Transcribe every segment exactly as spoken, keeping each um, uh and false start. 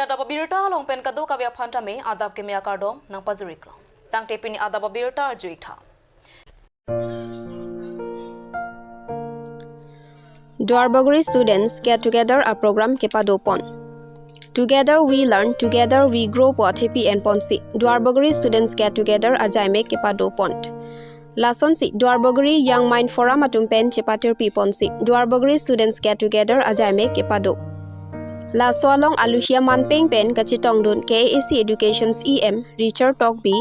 Adap abirta along pen kadokave aphan tame adap keme akardom nangpajir-iklo. Tangte pini adap abirta arju-ik tha. Duarbagori students get together a program kepadopon. Together we learn, together we grow pu athepi enponsi Duarbagori students get together ajaimek kepadopon. Lasonsi Duarbagori Young Mind Forum atum pen chepatirpiponsi Duarbagori students get together ajaimek kepado. Laso along aluhia manpeng pen kachetongdun K A A C Education's E M Richard Tokbi,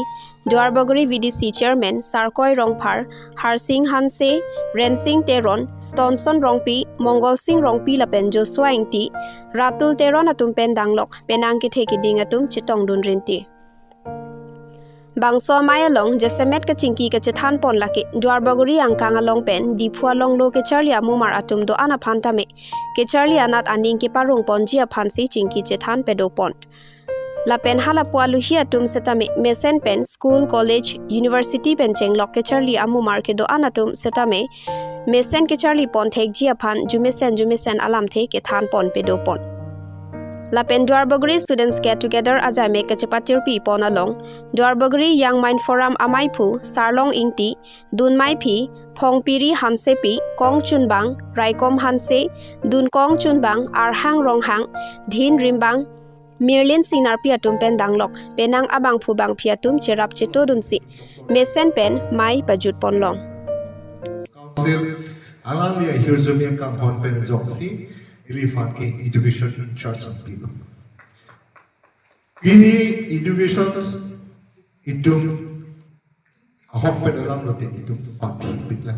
Duarbagori V D C Chairman Sarkoi Rongphar, Harsing Hanse, Rensing Teron, Stonson Rongpi, Mongol Sing Rongpi lapen Joshua Ingti, Ratul Teron atum pen danglok penang kethe kiding atum chetongdun rinti. Bangso amei along jasemet kachingki kachethanpon lake Duarbagori angkang along pen Diphu along lo kecharli amumar atum do-an aphan tame kecharli anat aning keparongponji aphansi chingki chethan padopon. Lapen halapu aluhi atum setame mesen pen school, college, university pen chenglok kecharli amumar kedo-an atum setame mesen kecharlipon thekji aphan jumesen jumesen alamthe kethanpon padopon. Lapen Duarbagori students get together ajaimek kachepatirpipon along Duarbagori Young Mind Forum ameiphu Sarlong Ingti, dunmeiphi Phongpiri Hansepi, kongchunbang Raikom Hanse, dunkongchunbang Arhang Ronghang, dhin rimbang Mirlin Singnarpi atum pen danglok penang abangphu bangphi atum cherap chetodunsi mesen pen mei pajutponlong. Council, alangli ahirjume kangkhon pen ajoksi, iliphan ke education in charge ang pilo. Pini education itum ahok pen alam lote itum papi pitlang.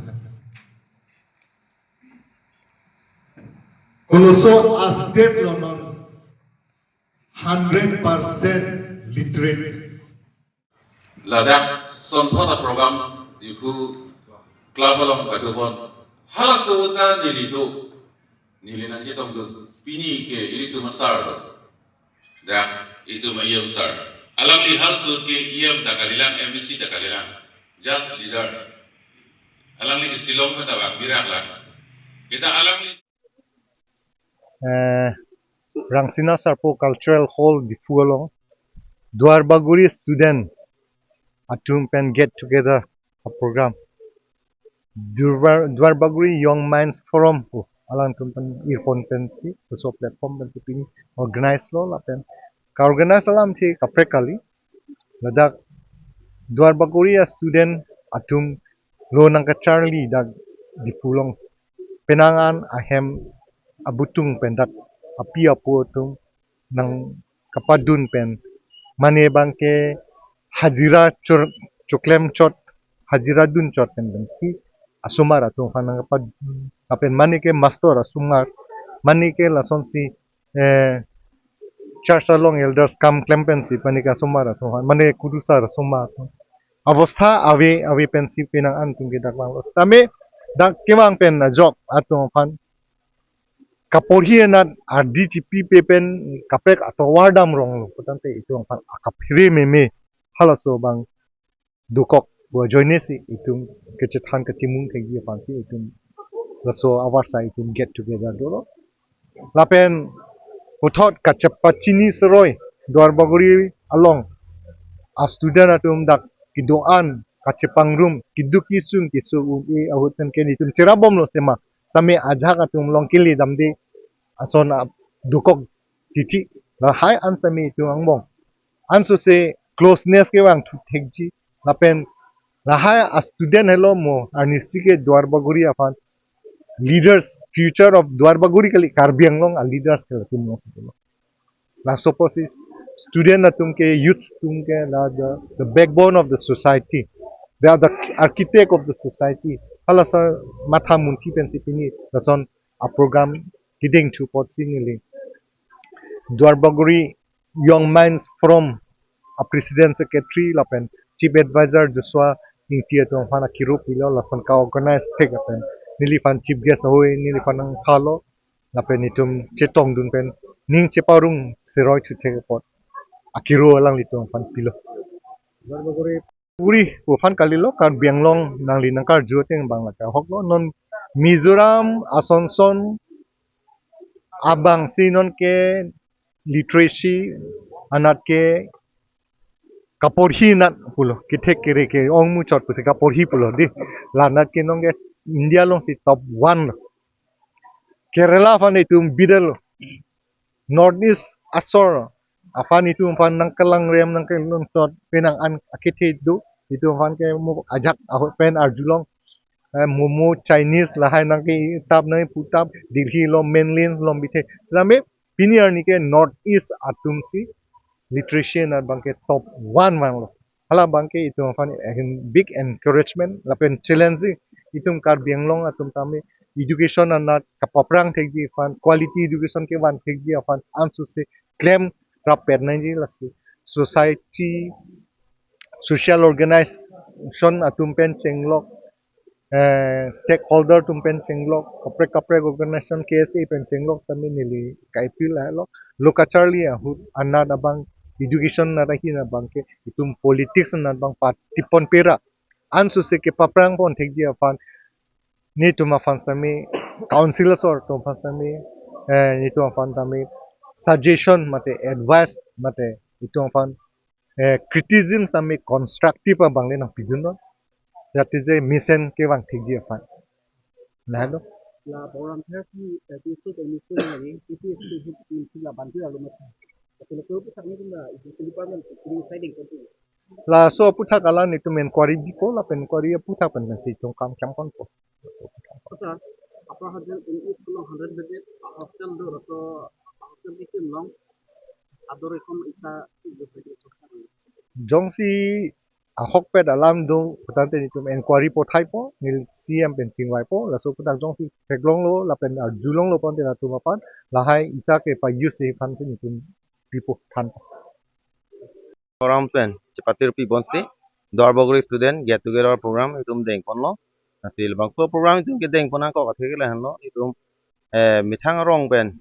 Koloso a-state lo non hundred percent literate. Ladak sonthot a-program Diphu club along padopon. Halaso ta neli do. Neli nangchetongdun. Pini ke ilitum asar do. Dak itum a-E M sir. Alangli halaso ke E M ta kalilang, M D C ta kalilang. Just leader. Alangli ke Shillong pen ta bang birak lang. Kita alangli eh, Rangsina Sarpo Cultural Hall Diphu along Duarbagori student atum pen get together a-program. Duarba-, Duarbagori Young Minds Forum pu alangtum pen irpon pensi, laso platform pensi pini organize lo lapen ka-organize alamthe kaprek kali. Ladak Duarbagori a-student atum lo nangkacharli dak Diphu along penang an ahem abutung pen dak api apo atum nangkapadun pen mane abang ke hajira chor-, choklem chot, hajira dun chot pen pensi asomar atum aphan nangkapadun, lapen mane ke master asomar, mane ke lasonsi eh, church along elders kam klem pensi mane ke asomar atum aphan, mane kurusar asomar atum abostha ave ave pensi penang an atum ke dak vanglo. Setame dak kevang pen ajok atum aphan kaporhi anat ardi chipipe pen kaprek atovar damronglo. Putangte itum aphan akaphere meme halaso abang dokok pu ajoinesi itum kechethan kachimung thekji aphansi itum laso avarsa itum get together dolo. Lapen puthot kachepachini seroi Duarbagori along a-student atum dak kedo-an kachepangrum keduk kesung keso un-e ahut pen ke itum cherapbomlo sema, same ajahak atum along kele damde ason a-, dokok titi. Lahai an same itum angbong. Ansose closeness kevang thu thekji. Lapen lahai a-student helo mo arnisi ke Duarbagori aphan leaders, future of Duarbagori kali, Karbi Anglong a-leaders ke latum alongsi pulo. Laso apotsi student atum ke, youth atum ke la the, the backbone of the society. They are the architect of the society. Halasa matha munthi pensi pini lason a-program kedeng thu apotsi neli Duarbagori Young Minds Forum a-president, secretary lapen chief advisor Joshua Ingti atum aphan akiro pilo, lason ka-organize thek lapen neliphan chief guest ahoi neliphan nangkhalo lapen itum chetongdun pen ning cheparong seroi thu thek apot akiro alanglitum aphan pilo. Duarbagori puri pu aphan kalilo, Karbi Anglong nangli nangkarju ateng bang lake ahoklo. Non Mizoram, Ason son abangsi non ke literacy anat ke kaporhi anat pulo, kethek kere ke-ong muchot pusi kaporhi pulo dei. La anat ke nonke India alongsi top one lo. Kerala aphan itum bidal lo. North East asor aphan itum aphan nangkelangrem nangkelongchot penang an akethe do. Itum aphan ke mo ajak ahut pen arjulong, eh, momo Chinese lahai nangketap nangkeputap Delhi along mainlands along bithe. Tame pini arni ke North East atumsi literacy anat abangke top one vanglo. Hala abangke itum aphan en-, big encouragement lapen challenge. Itum Karbi Anglong atum tame education anat kapaprang thekji aphan, quality education kevan thekji aphan ansose klem rapet nangji. Lasi society, social organization atum pen chenglok, eh, stakeholder atum pen chenglok, kaprek kaprek organization K S A pen chenglok tame neli ka-appeal lahelo. Lo kacharli ahut anat abang, education anat ahin abangke itum politics anat abang patipon pera ansose kepaprang pon thekji aphan netum aphan tame, council asor atum aphan tame, eh, netum aphan tame suggestion mate advice mate itum aphan, eh, criticism tame constructive abang le nangpidun non. Jati je mesen kevang thekji aphan. Lahelo. La program therapy, eh, ti su te ni su ni, ti ti su su ti su la bantu lalu mata. Tapi lo ko pusat ni tunda, itu department, itu siding kan tu. Laso aphuthak alang netum inquiry bipo, lapen inquiry aphuthak pen pensi itum kam klemponpo. Kota, apa hundred in East along hundred bedded hostel do, atau hostel itum along ador ikom ita. Jongsi ahokpet alam do putangte netum inquiry po thaipo, neli C M pen chingvaipo, laso aphuthak jongsi theklonglo lapen arjulonglo pon te latum aphan, lahai ita ke pa-use aphan si netum pipo thanpo. Program pen chepatir piponsi Duarbagori student get together program itum dengponlo. Lasi labangso program itum kedeng pon nangkok athe ke lahenlo, itum, eh, methang arong pen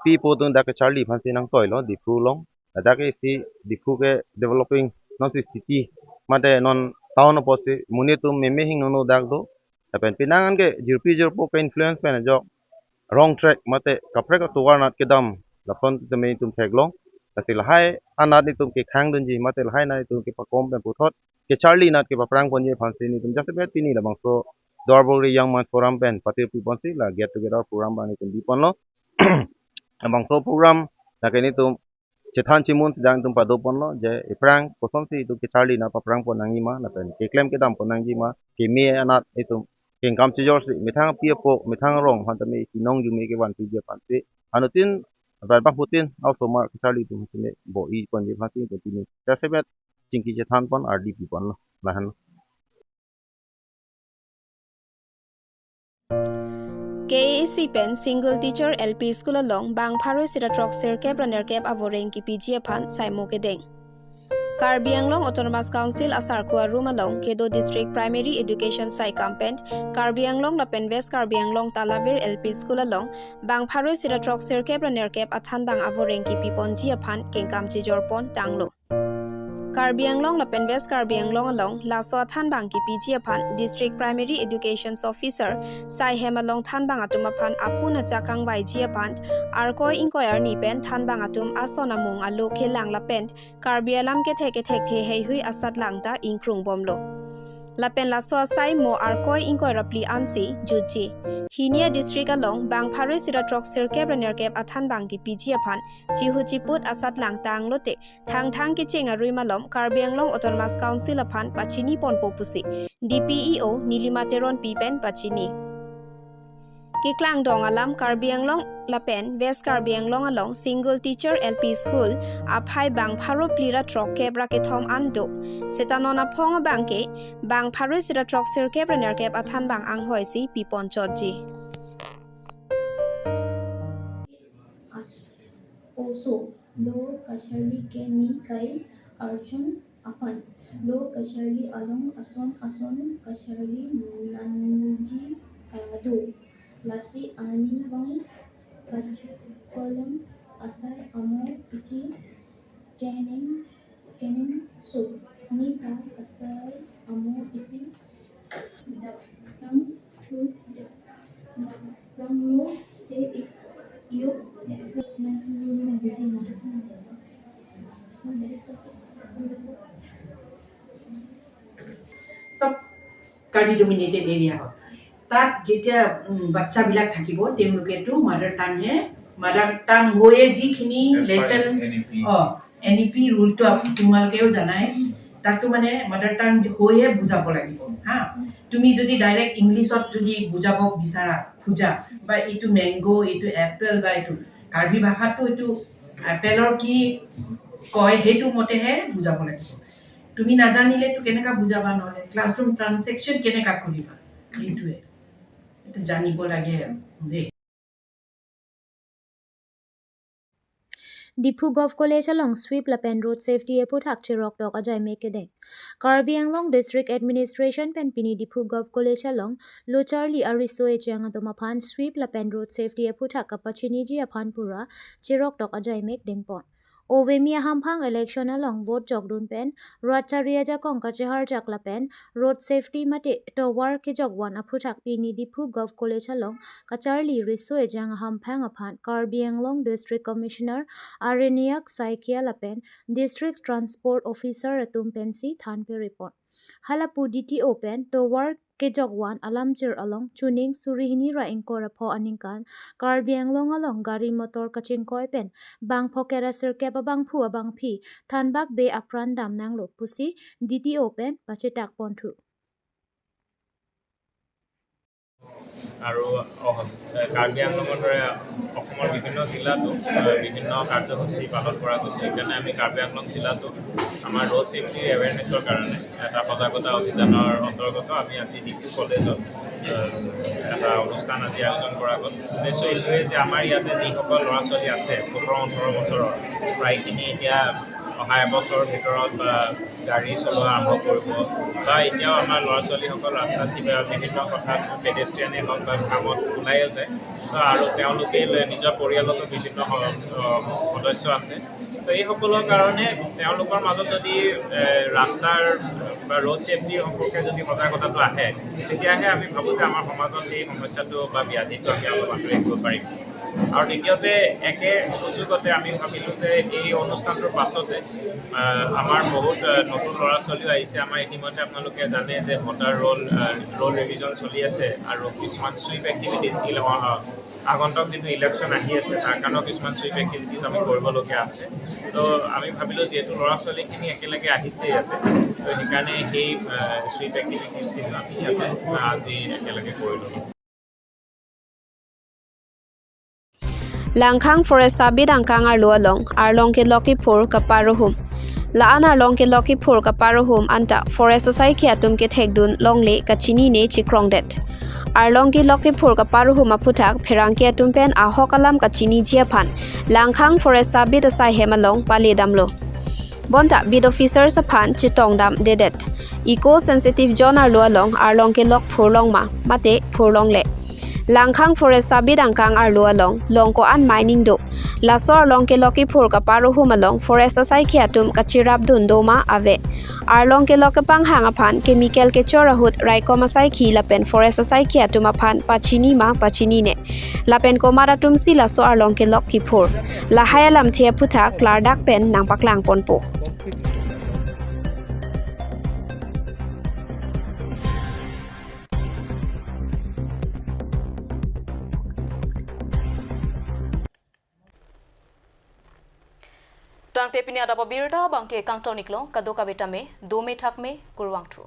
pipo atum dak kacharli aphansi nangtoilo Diphu along. Ladak isi Diphu ke developing non si city mate non town apotsi monit atum meme hingno no dak do. Lapen penang an ke jirpi jirpo ke influence pen ajok wrong track mate kaprek atovar anat kedam lapuson tame itum theklong. Lasi lahai anat itum kekhang dunji mate lahai anat itum kepakom pen puthot kacharli anat kepaprang ponji aphansi netum jasemet pini labangso Duarbagori Young Minds Forum pen patir piponsi la get together program abang netum biponlo. Labangso program lake netum chethan chimun sejang itum padoponlo je aphrang kosonsi itum kacharli anat paprang pon nangjima lapen keklem kedam pon nangjima, keme anat itum kengkam chejorsi methang api apo methang arong aphan tame isi nong jume kevan piji aphansi anuttin lapen bangphutin a-osomar kacharli atum tame bo-i ponji aphansi itum pini jasemet chingki chethan pon ardi piponlo, lahenlo. K A A C pen single teacher L P school along bang pharo sita throk sirkep ra nerkep avoreng kipiji aphan saimo kedeng. Karbi Anglong Autonomous Council asarku arum along kedo District Primary Education Saikam pen Karbi Anglong lapen West Karbi Anglong Talavir L P school along bang pharo sita throk sirkep ra nerkep athanbang avoreng kipiponji aphan kengkam chejorpon tanglo. Karbi Anglong lapen West Karbi Anglong along laso athanbang kipiji aphan District Primary Education Officer saihem along thanbang atum aphan apun achak kangvaiji aphan Arkoi ingkoi arni pen thanbang atum ason amung alo kelang lapen Karbi alam kethek kethek the heihui asatlang ta ingkrung bomlo. Lapen laso asai mo Arkoi ingkoi ra phli ansi jutji. Hini a-district along bang pharo sita throk sirkep ra nerkep athanbang kipiji aphan chihu chiput asatlang tanglote thangthang kecheng arui malom Karbi Anglong Autonomous Council aphan pachini ponpo pusi D P E O Nilima Teronpi pen pachini. Keklangdong alam, Karbi Anglong lapen West Karbi Anglong along single teacher L P school aphai bang pharo phli ra throkkep ra kethom an do. Seta non aphong abangke bang pharo sita throk sirkep ra nerkep athanbang anghoi si pipon chotji. As-, oso, lo kacharli ke ni kai arjun aphan. Lo kacharli along ason ason kacharli nangji, ah, do. Lasi arnivang pachekroilong asai amo isi kening kening so. Neta asai amo isi daprang thu daprang lo te ik yo daprang nang lo nang biji ma. চব Karbi dominated area হয়। তাত যেতিয়া উম, বাচ্চাবিলাক থাকিব, তেওঁলোকেতো মাডাৰ টাংহে, mother tongue হৈয়ে যিখিনি As per lesson N E P. অ, এন ই পি ৰুলটো আপ- তোমালোকেও জানাই, তাতো মানে মাডাৰ টাং হৈয়ে বুজাব লাগিব। হা, তুমি যদি ডাইৰেক্ট ইংলিছত যদি বুজাব বিচাৰা, খোজা, বা এইটো মেংগ', এইটো এপল, বা এইটো কাৰ্বি ভাষাততো এইটো এপেলৰ কি কয়, সেইটো মতেহে বুজাব লাগিব। তুমি নাজানিলেতো কেনেকা বুজাবা, নহ'লে ক্লাছৰুম ট্ৰানজেকশ্যন কেনেকা কৰিবা? সেইটোৱে, এইটো জানিব লাগে দেই। Diphu Govt College along sweep lapen road safety aphuthak cheroktok ajaimek kedeng. Karbi Anglong District Administration pen pini Diphu Govt College along lo charli ariso ejang atum aphan sweep lapen road safety aphuthak kapachiniji aphan pura cheroktok ajaimek dengpon. Ovemi ahamphang election along vote jokdun pen rat chari ajakong kacheharjak lapen road safety mate tovar kejokvan aphuthak pini Diphu Govt College along kacharli riso ejang ahamphang aphan Karbi Anglong District Commissioner Areniak Saikia lapen District Transport Officer atum pensi than perepon. Halapu D T O pen tovar kejokvan alamchir along chuning suri hini ra ingkoi ra pho aningkan Karbi Anglong along gari motor kachingkoi pen bang pho kera sirkep abangphu abangphi thanbak be apran dam nanglo pusi D T O pen pachetak ponthu. আৰু অহ-, এ, কাৰ্বি আংলঙৰ দৰে অসমৰ বিভিন্ন জিলাতো, এ, বিভিন্ন কাৰ্যসূচী পালন কৰা গৈছে। সেইকাৰণে আমি কাৰ্বি আংলং জিলাতো আমাৰ ৰোড ছেফটি এৱেৰনেছৰ কাৰণে এটা সজাগতা অভিযানৰ অন্তৰ্গত আমি আজি ডিগ্ৰী কলেজত, এ, এটা অনুষ্ঠান আজি আয়োজন কৰা গ'ল। উদ্দেশ্য এইটোৱে যে আমাৰ ইয়াতে যিসকল ল'ৰা ছোৱালী আছে সোতৰ ওঠৰ বছৰৰ, প্ৰায়খিনি এতিয়া অহা এবছৰৰ ভিতৰত বা গাড়ী চলোৱা আৰম্ভ কৰিব বা এতিয়াও আমাৰ ল'ৰা ছোৱালীসকল ৰাস্তাত কিবা বিভিন্ন কথাত পেডেষ্ট্ৰিয়ানে হওক বা কামত ওলাইও যায়। তো আৰু তেওঁলোকে ল-, নিজৰ পৰিয়ালতো বিভিন্ন স-, অ, সদস্য আছে। তো এইসকলৰ কাৰণে তেওঁলোকৰ মাজত যদি, এ, ৰাস্তাৰ বা ৰোড ছেফটি সম্পৰ্কে যদি সজাগতাটো আহে, তেতিয়াহে আমি ভাবোঁ যে আমাৰ সমাজত এই সমস্যাটো বা ব্যাধিটো আমি অলপ আঁতৰাই দিব পাৰিম। আৰু দ্বিতীয়তে একে সুযোগতে আমি ভাবিলোঁ যে এই অনুষ্ঠানটোৰ পাছতে, আহ, আমাৰ বহুত, আহ, নতুন ল'ৰা ছোৱালীও আহিছে। আমাৰ ইতিমধ্যে আপোনালোকে জানে যে ভোটাৰ ৰোল, আহ, ৰোল ৰিভিজন চলি আছে আৰু কিছুমান চুইপ এক্টিভিটিজ, আগন্তুক যিটো ইলেকশ্যন আহি আছে, তাৰ কাৰণেও কিছুমান চুইপ এক্টিভিটিজ আমি কৰিবলগীয়া আছে। তো আমি ভাবিলোঁ যিহেতু ল'ৰা ছোৱালীখিনি একেলগে আহিছে ইয়াতে, তো সেইকাৰণে সেই, আহ, চুইপ এক্টিভিটিজখিনি আমি ইয়াতে, আহ, আজি একেলগে কৰি ল'লোঁ। Langkhang Forest Sabit angkang arlo along arlong kelok kiphur kaparohum. La-an arlong kelok kiphur kaparohum anta forest asaikhi atum kethekdun longle kachinine chikrongdet. Arlong kelok kiphur kaparohum aphuthak pherangke atum pen ahok alam kachiniji aphan Langkhang Forest Sabit asaihem along pale damlo. Bonta beat officers aphan chetong damdedet. Eco sensitive zone arlo along arlong kelok phurlong ma mate phurlongle. Langkhang Forest Sabit angkang arlo along long ko-an mining do. Laso arlong kelok kiphur kaparohum along forest asaikhi atum kachirapdun do ma ave. Arlong kelok kepanghang aphan chemical kechor ahut raikom asaikhi lapen forest asaikhi atum aphan pachini ma pachinine. Lapen komat atumsi laso arlong kelok kiphur. Lahai alamthe aphuthak klardak pen nangpaklang ponpo. Tangte pini adap abirta abangke kangton iklo, kadokave tame dome thakme, kurvangthu.